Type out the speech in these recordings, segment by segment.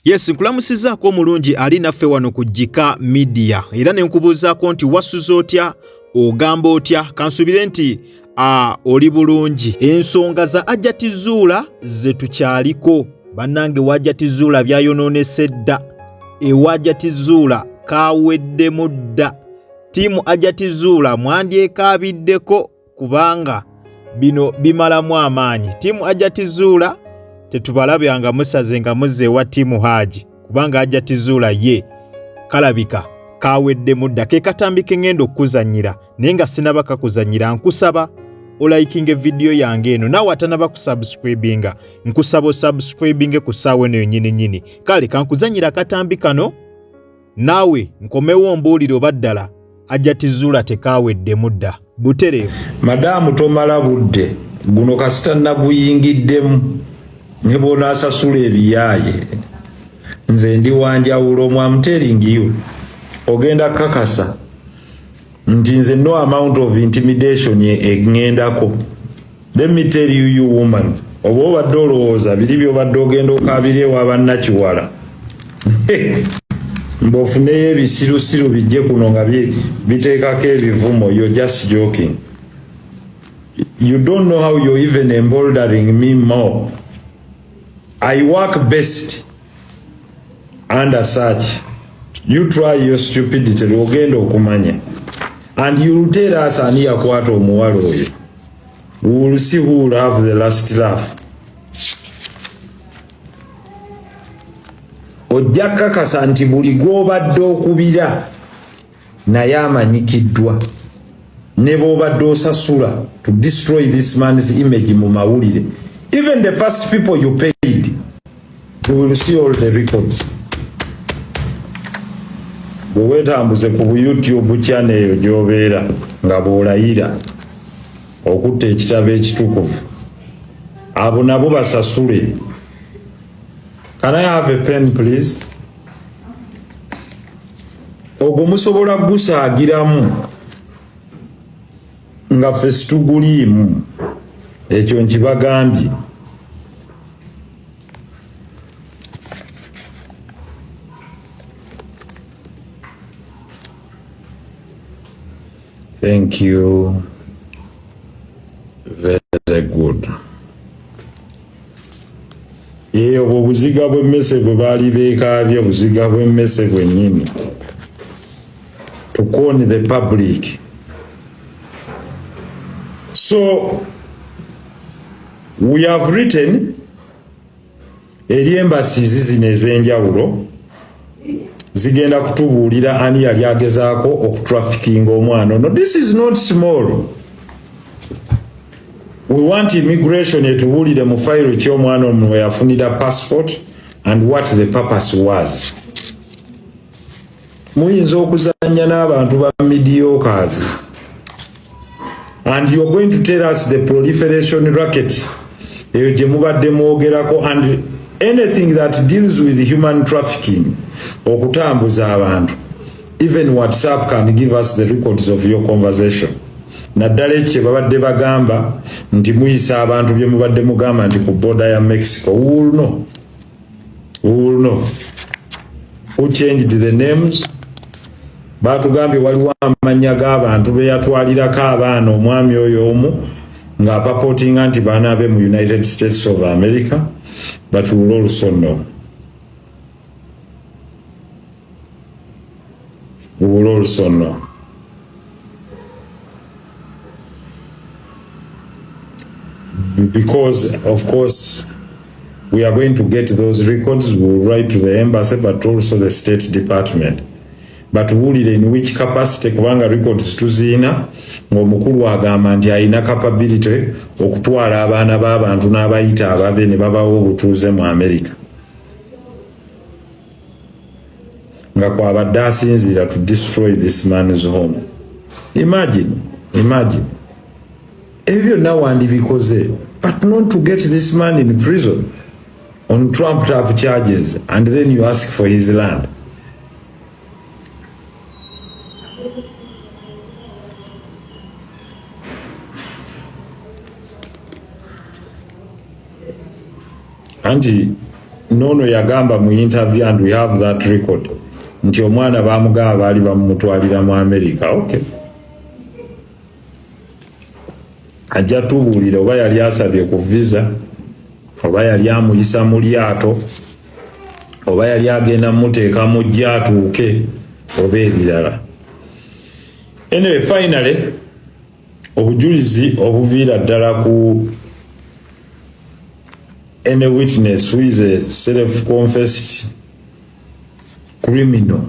Yes, nkulamusizaako omulungi ali naffe wano ku Gika Media era ne nkubuuzaako nti wasuze otya, ogamba otya? Kansubire nti oli bulungi. Ensonga za Hajjati Zuula ze tukyaliko bannange. Wa Hajjati Zuula byayonoonese dda, ewa Hajjati Zuula kaweddemu dda. Ttiimu Hajjati Zuula mwandyekaabiddeko kubanga bino bimalamu amaanyi. Ttiimu Hajjati Zuula tetubalabya nga musaze nga muzze ewa ttiimu Haji, kubanga Hajjati Zuula ye kalabika kaweddemu dda. Ke katambi ke ŋŋenda okukuzannyira, naye nga sinaba kakuzannyira nkusaba olayikinga vidiyo yange eno, naawe atanaba kusubscribinga nkusaba osubscribinge ku ssaawa eno yonnyini nnyini. Kale kankuzannyira akatambi kano naawe nkomewo ombuulire oba ddala Hajjati Zuula tekaweddemu dda butereevu. Madaamu tomala budde guno, kasita naguyingiddemu ne bw'onaasasula ebiyaaye nze ndi wanjawulo. I'm telling you, ogenda kakasa nti nze no amount of intimidation eŋŋendako. Let me tell you, you woman, oba obadde olowooza biri byobadde ogenda okaabira ewa bannakiwala mb'ofuneyo ebisirusiru bijje kuno nga biteekako ebivumo, you're just joking. You don't know how you're even emboldering me more. I work best under such. You try your stupidity, lwogenda okumanya, and you'll tell us ani yakwata omuwala oyo. We will see who will have the last laugh. Ojja kakasa nti buli gw'obadde okubira naye amanyikiddwa ne bw'obadde osasula to destroy this man's image mu mawulire. Even the first people you paid, we will see all the records. Bwe weetambuze ku bu YouTube channel eyo gy'obeera nga bw'olayira okutta ekitabo ekitukuvu, abo nabo basasule. Can I have a pen, please? Ogwo musobola gusaagiramu nga ffe situguliimu, ekyo nkibagambye. Thank you. Very good. Ye obwo obuziga bw'emmese bwe baali beekaabye, obuziga bw'emmese bwennyini to con the public. So we have written eri embassies zino ez'enjawulo, zigenda kutubuulira ani yali agezaako okutraffickinga omwana ono. This is not small. We want immigration etubuulire mu fayiro ky'omwana ono we yafunira passport and what the purpose was. Muyinza okuzannya n'abantu ba mediocres, and you're going to tell us the proliferation racket eyo gye mubadde mwogerako and anything that deals with human trafficking, okutambuza abantu. Even WhatsApp can give us the records of your conversation, naddala ekyo kye babadde bagamba nti muyisa abantu bye mubadde mugamba nti ku border ya Mexico. We will know. We will know who changed the names. Batugambye waliwo amannya g'abantu be yatwalirako abaana omwami oyo omu ng'apurportinga nti baana be mu United States of America, but we will also know. We will also know. Because of course we are going to get those records. We will write to the embassy but also the State Department, batubuulire in which capacity, kubanga records tuziina ng'omukulu agamba nti alina capability okutwala abaana b'abantu n'abayita ababe ne babawo obutuuze mu America, nga kwabadde asinziira to destroy this man's home. Imagine, imagine. Ebyo byonna wandibikoze, but not to get this man in prison on trumped up charges and then you ask for his land. Anti Noono yagamba mu interview, and we have that record, nti omwana bamugamba baali bamumutwalira mu America. Okay, ajja tubuulira oba yali asabye ku visa, oba yali amuyisa mu lyato, oba yali agenda muteeka mu jja atuuke, oba ebirala. Anyway, finally obujulizi obuviira ddala ku any witness who is a self-confessed criminal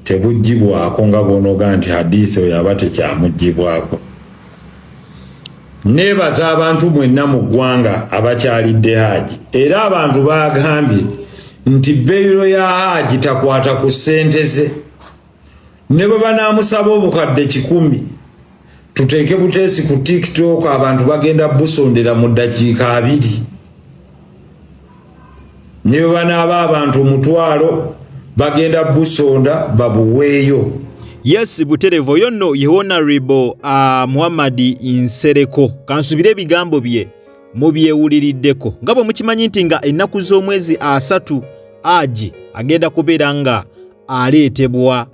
tebuggyibwako, nga bw'onooga nti hadithi oyo aba tekyamuggyibwako. Neebaza abantu mwenna mu ggwanga abakyalidde Haaji, era abantu baagambye nti beyiro ya Haaji takwata ku ssente ze, ne bwe banaamusaba obukadde 100 tuteeke buteesi ku TikTok, abantu bagenda busondera mu ddakiika 20. Ne bwe banaaba abantu 10,000 bagenda busonda babuweeyo. Yes, buterevo. Oyo nno ye Honorable Muhammad Nsereko. Kansubire ebigambo bye mubyewuliriddeko. Nga bwe mukimanyi nti nga ennaku z'omwezi 30 Aji agenda kubeera nga aleetebwa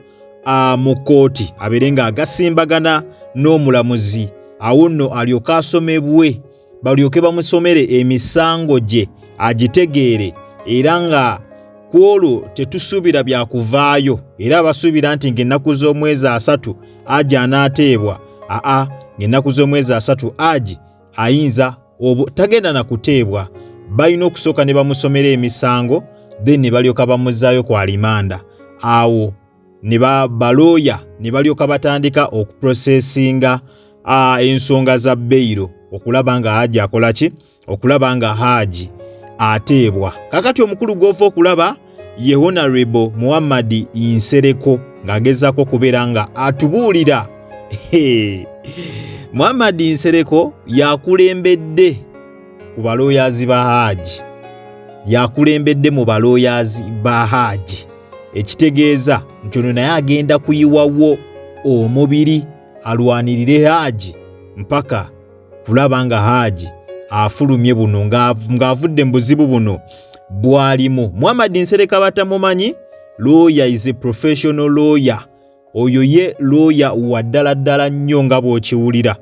mu kkooti abeere nga agasimbagana n'omulamuzi, awo nno alyoke asomebwe, balyoke bamusomere emisango gye agitegeere, era nga ku olwo tetusuubira byakuvaayo. Era abasuubira nti ng'ennaku z'omwezi 30 Aji anaateebwa, aa, ng'ennaku z'omwezi 30 Aji ayinza obo tagenda na kuteebwa. Balina okusooka ne bamusomera emisango, then ne balyoka bamuzzaayo ku alimanda, awo ne balooya ne balyoka batandika okuprosesinga ensonga za beyiro okulaba nga Haji akola ki, okulaba nga Haji ateebwa. Kakati omukulu gw'ova okulaba ye Honorable Muhammad Nsereko ng'agezaako okubeera nga atubuulira. Muhammad Nsereko yakulembedde ku balooyazi ba Haji, yakulembedde mu balooyazi ba Haji, ekitegeeza nti ono naye agenda kuyiwawo omubiri alwanirire Haji mpaka kulaba nga Haji afulumye buno ng'avudde mu buzibu buno bw'alimu. Muhammad Nsereko batamumanyi, lawyer is a professional lawyer. Oyo ye lawyer wa ddala ddala nnyo nga bw'okiwulira.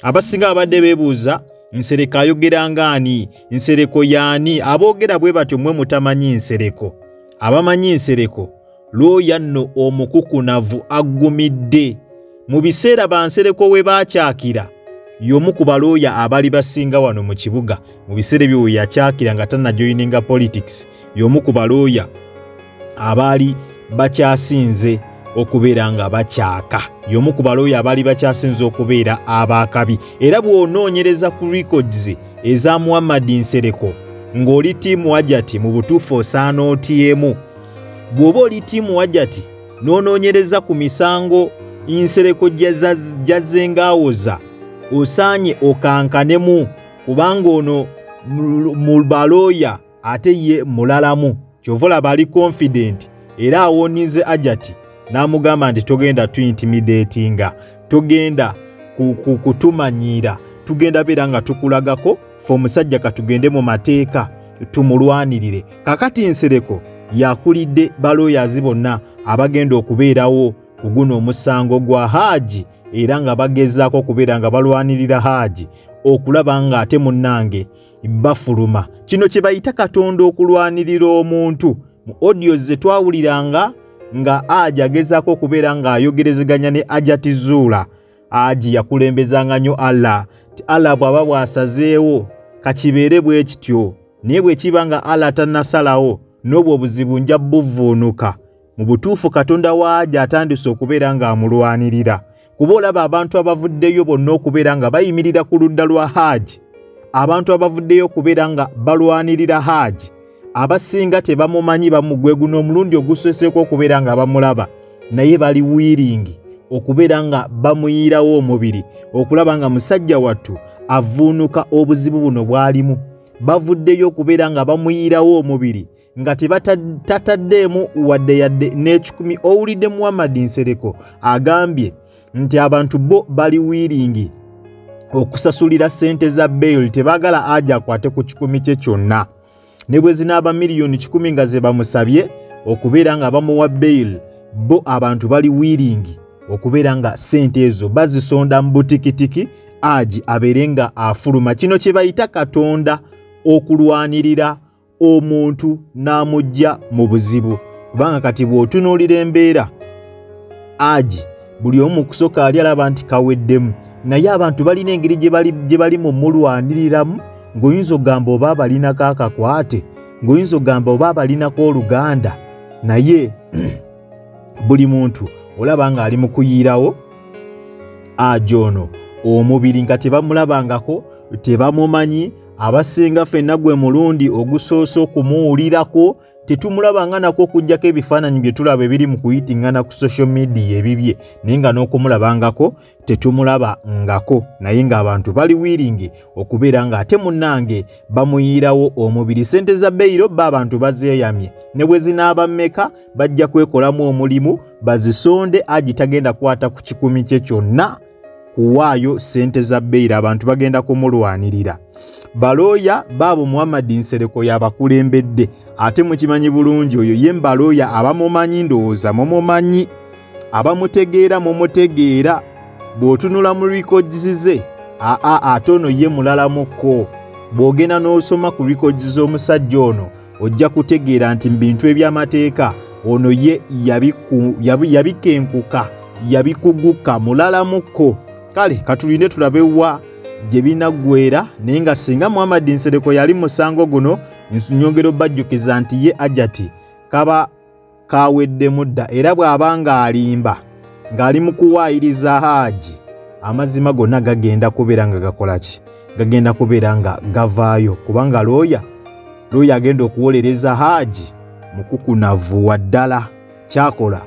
Abasinga babadde beebuuza Nsereko ayogera ng'ani, Nsereko y'ani? Aboogera bwe batyo mmwe mutamanyi Nsereko. Abamanyi Nsereko, looya nno omukukunavu aggumidde. Mu biseera bansereko we baakyakira, y'omu ku balooya abali basinga wano mu kibuga. Mu biseera ebyo we yakyakira nga tannajoyininga politics, y'omu ku balooya abaali bakyasinze okubeera nga bakyaka, y'omu ku balooya abaali bakyasinze okubeera abaakabi. Era bw'onoonyereza ku records eza Muhammad Nsereko ng'oli tiimu Hajati, mu butuufu osaana otyemu. Bw'oba oli tiimu Hajati n'onoonyereza ku misango Nsereko gy'azze ng'awoza, osaanye okankanemu, kubanga ono mu balooya ate ye mulalamu. Kyova olaba ali confident, era awoninze Hajati n'amugamba nti togenda tuintimidatinga, togenda kutumanyiira, tugenda beera nga tukulagako fe omusajja, katugende mu mateeka tumulwanirire. Kakati Nsereko yakulidde balooyazi bonna abagenda okubeerawo ku guno omusango gwa Haji, era nga bagezaako okubeera nga balwanirira Haji okulaba nga ate munnange bafuluma. Kino kye bayita Katonda okulwanirira omuntu. Mu audios ze twawuliranga nga Haji agezaako okubeera ng'ayogerezeganya ne Hajati Zuula, Haji yakulembezanga nnyo Allah nti Allah bw'aba bw'asazeewo kakibeere bwe kityo, naye bwe kiba nga Allah tannasalawo n'obwo obuzibu nja buvvuunuka. Mu butuufu Katonda wa Haji atandise okubeera ng'amulwanirira, kuba olaba abantu abavuddeyo bonna okubeera nga bayimirira ku ludda lwa Haji, abantu abavuddeyo okubeera nga balwanirira Haji abasinga tebamumanyi, bamugwe guno omulundi ogusoseeko okubeera nga bamulaba, naye bali wiiringi okubeera nga bamuyiirawo omubiri okulaba nga musajja wattu avvuunuka obuzibu buno bw'alimu. Bavuddeyo okubeera nga bamuyiirawo omubiri nga tebatataddeemu wadde yadde n'ekikumi. Owulidde Muhammad Nsereko agambye nti abantu bo bali wiiringi okusasulira ssente za bail. Tebaagala aja akwate ku 100 kye kyonna, ne bwe zinaaba miliyoni 100 nga ze bamusabye okubeera nga bamuwa bail, bo abantu bali willing okubeera nga ssente ezo bazisonda mu butikitiki, aji abeere nga afuluma. Kino kye bayita Katonda okulwanirira omuntu n'amujja mu buzibu, kubanga kati bw'otunuulira embeera, aji buli omu kusooka ali alaba nti kaweddemu, naye abantu balina engeri gye bali mu mulwaniriramu, ng'oyinza okugamba oba abalinako akakwate, ng'oyinza okugamba oba abalinako oluganda, naye buli muntu olaba ng'ali mu kuyiirawo aji ono omubiri nga tebamulabangako, tebamumanyi. Abasinga ffenna gwe mulundi ogusoose okumuwulirako, tetumulabanga nako okugjako ebifaananyi bye tulaba ebiri mu kuyitingana ku social media ebibye, naye nga n'okumulabangako tetumulaba ngako, naye ng'abantu bali willing okubeera ng'ate munnange bamuyiirawo omubiri. Sente za bail ba abantu bazeeyamye, ne bwe zinaaba mmeka bajja kwekolamu omulimu bazisonde. Aji tagenda kukwata ku 100 kye kyonna kuwaayo ssente za bail, abantu bagenda kumulwanirira. Balooya baabo Muhammad Nsereko yabakulembedde, ate mukimanyi bulungi oyo ye mbalooya abamumanyi, ndowooza mumumanyi, abamutegeera mumutegeera. Bw'otunula mu records ze, aa ate ono ye mulalamukko. Bw'ogenda n'osoma ku records z'omusajja ono, ojja kutegeera nti mu bintu eby'amateeka ono ye yabikenkuka, yabikuguka, mulalamukko. Kale katulinde tulabe wa gye binaggwera, naye nga singa Muhammad Nsereko yali musango guno, nyongera obajjukiza nti ye Ajati kaba kaweddemu dda, era bw'aba ng'alimba ng'ali mu kuwaayiriza Haaji, amazima gonna gagenda kubeera nga gakola ki? Gagenda kubeera nga gavaayo, kubanga looya agenda okuwolereza Haaji mukukunavu wa ddala, kyakola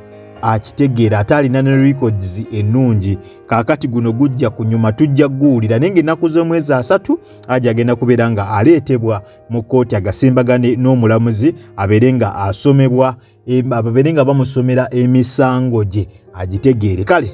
akitegeera, ate alina ne records ennungi. Kaakati guno gujja kunyuma, tujja guwulira, naye ng'ennaku z'omwezi 30 Haji agenda kubeera nga aleetebwa mu kkooti agasimbagane n'omulamuzi, abeere nga asomebwa, babeere nga bamusomera emisango gye agitegeere. Kale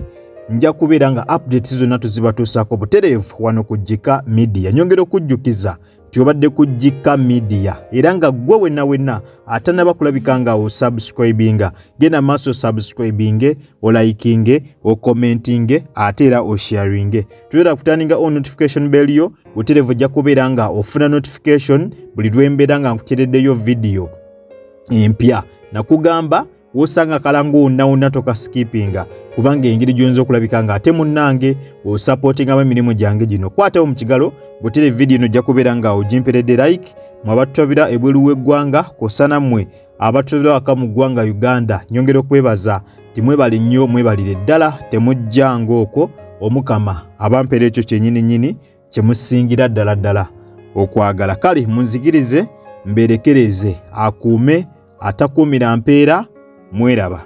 nja kubeera nga updates zonna tuzibatuusaako butereevu wano ku Gika Media. Nyongera okujjukiza nti obadde ku Gika Media, era nga ggwe wenna wenna atanaba kulabika nga osubscribinga, genda maaso osubscribinge, olikinge, okommentinge, ate era osharinge. Tubeera kuturninga on notification bell yo butereevu, ojja kubeera nga ofuna notification buli lwembeera nga nkutereddeyo vidiyo empya. Nakugamba wosanga kalango wonna wonna tokaskipinga, kubanga engeri gy'oyinza okulabika nga ate munnange osupportingamu emirimu gyange gino. Kwatawo mu kigalo butere vidiyo eno, ojja kubeera nga ogimperedde like. Mwe abatutwabira ebweru w'eggwanga kw'ossa nammwe abatutwabira waka mu ggwanga Uganda, nyongera okwebaza timwebale nnyo, mwebalire ddala, temujjanga okwo. Omukama abampeera ekyo kyennyini nnyini kyemusingira ddala ddala okwagala. Kale munzikirize mberekereze, akuume atakuumira mpeera. Mweraba.